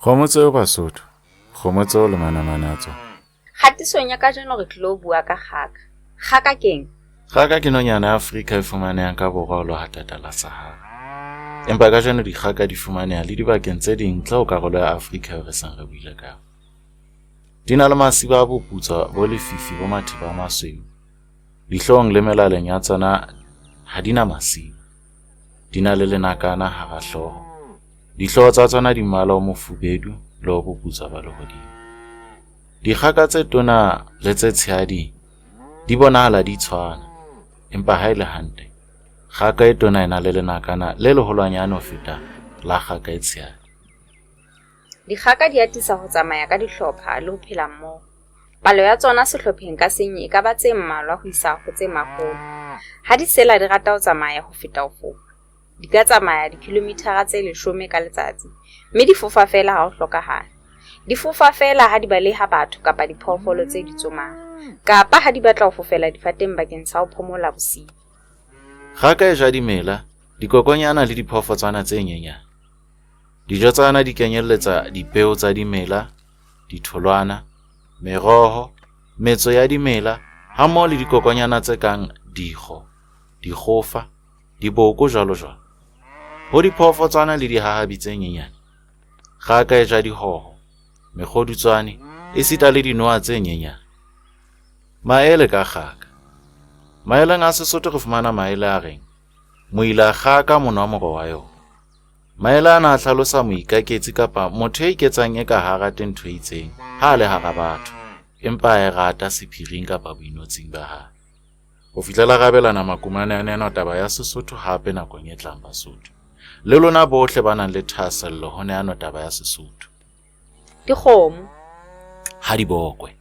Kgomo tseo Basotho, kgomo tseo le manamane a tsona. Kgatisong ya kajeno re tlilo bua ka kgaka. Kgaka keng? Kgaka ke nonyana ya Afrika e fumanehang ka borwa ho lehwatata la Sahara. Empa kajeno dikgaka di fumaneha le dibakeng tse ding ntle ho karolo ya Afrika eo re seng re buile ka yona. Di na le masiba a boputswa bo lefifi bo matheba a masweu. Dihloohong le melaleng ya tsona ha di na masiba. Di na le lenakana hara hlooho. Dihlooho tsa tsona di mmala o mofubedu le o boputswa ba lehodimo. Dikgaka tse tona le tse tshehadi di bonahala di tshwana, empa ha e le hantle, kgaka e tona e na le lenakana le leholwanyane ho feta la kgaka e tshehadi. Dikgaka di atisa ho tsamaya ka dihlopha le ho phela mmoho. Palo ya tsona sehlopheng ka seng e ka ba tse mmalwa ho isa ho tse makgolo. Ha di sela di rata ho tsamaya ho feta ho fofa. Di ka tsamaya dikilomithara tse leshome ka letsatsi mme di fofa feela ha ho hlokahala. Di fofa feela ha di baleha batho kapa diphoofolo tse di tsomang kapa ha di batla ho fofela difateng bakeng sa ho phomola bosiu. Kgaka e ja dimela, dikokonyana le diphoofotswana tse nyenyane. Dijo tsa yona di kenyelletsa dipeo tsa dimela, ditholwana, meroho, metso ya dimela hammoho le dikokonyana tse kang dikgo, dikgofa, diboko jwalo jwalo. Ho diphoofotswana le dihahabi tse nyenyane, kgaka e ja dihoho, mekgodutswane esita le dinoha tse nyenyane. Maele ka kgaka. Maeleng a Sesotho re fumana maele a reng, moila kgaka monwa moro wa yona. Maele ana a hlalosa moikaketsi kapa motho ya iketsang eka ha a rate ntho e itseng ha a le hara batho, empa a e rata sephiring kapa boinotsing ba hae. Ho fihlela re abelana makumane a neano taba ya Sesotho hape nakong e tlang Basotho. Le lona bohle ba nang le thahasello ho neano taba ya Sesotho. Dikgomo. Ha di bokwe.